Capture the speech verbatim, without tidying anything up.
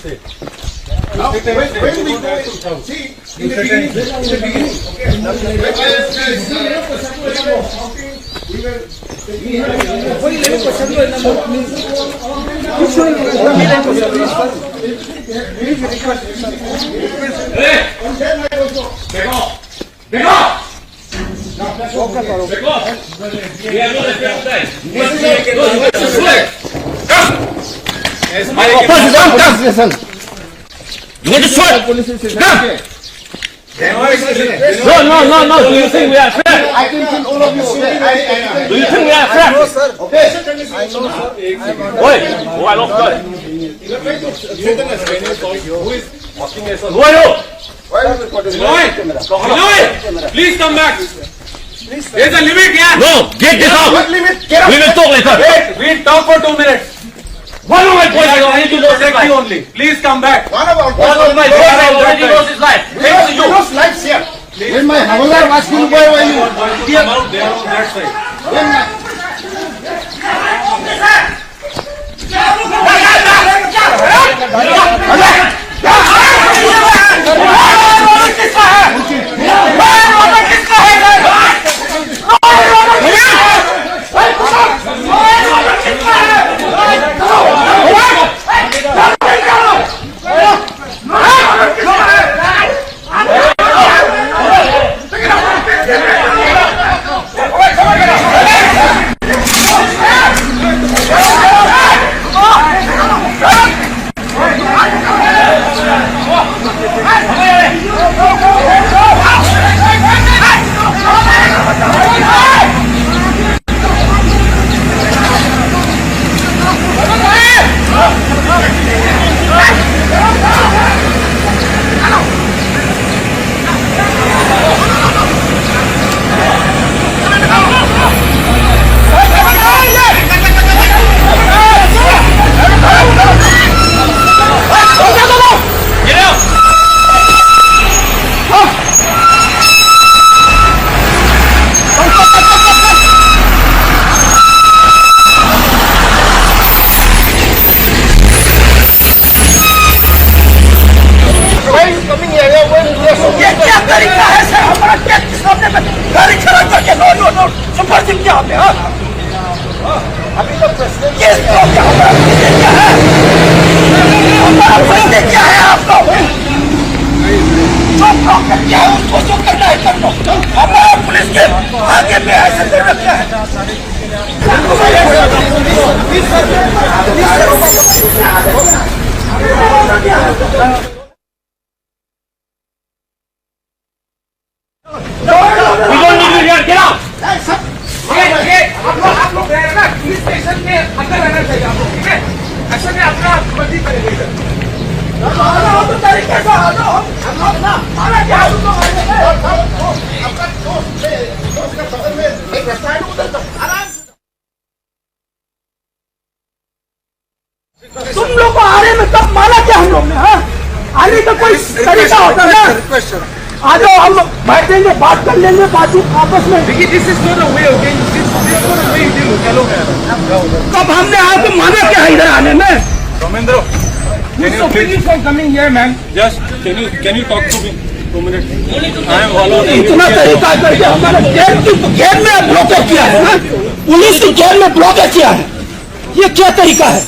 Now, when, when we go, see, in the beginning, in the beginning, okay, when I was shouting, we were, we had a You want to shoot? Come! No, no, no, no. Do you think we are friends? I can kill all of you. I, I, I, Do you think we are friends? Okay. Oi, who are you? Who are you? Binoy, please come back. There's a limit here. No, get this out. What limit? Get out. We will talk later. Wait, we'll talk for two minutes. One of my boys, I need to know safety only. Please come back. One of our boys. One of my boys already lost his life. Thanks to you. We lost lives here. When my Havildar was killed, where were you? Come out there on that side. When my We don't need you here. Get out. ये, ये, आप लोग, आप लोग रह रहे ना, police station में अंदर रहना चाहिए आप लोग, ठीक है? ऐसे में अपना मर्जी करेंगे इधर। हम लोग तरीके से आ जाओ, हम, हम लोग ना, हमारा क्या, हम लोग आगे हैं। आपका दोस्त, दोस्त का बगल में एक रास्ता है, उधर जाओ, आराम से। तुम लोग को आने में तब माना क्या हम लोग ने, हाँ? आने का कोई तरीका होता ना। आ जाओ, हम बैठेंगे, बात कर लेंगे बाजू आपस में। Vicky, this is not a way, okay? This, this is not a way you deal with, चलो। तब हमने आपको माना क्या है इधर आने में? Ramendra, can you please, from coming here, man? Just can you, can you talk to me two minutes? I am following you. इतना तरीका करके हमारा गेट की, गेट में ब्लॉक किया है, हाँ? पुलिस की गेट में ब्लॉक किया है। ये क्या तरीका है?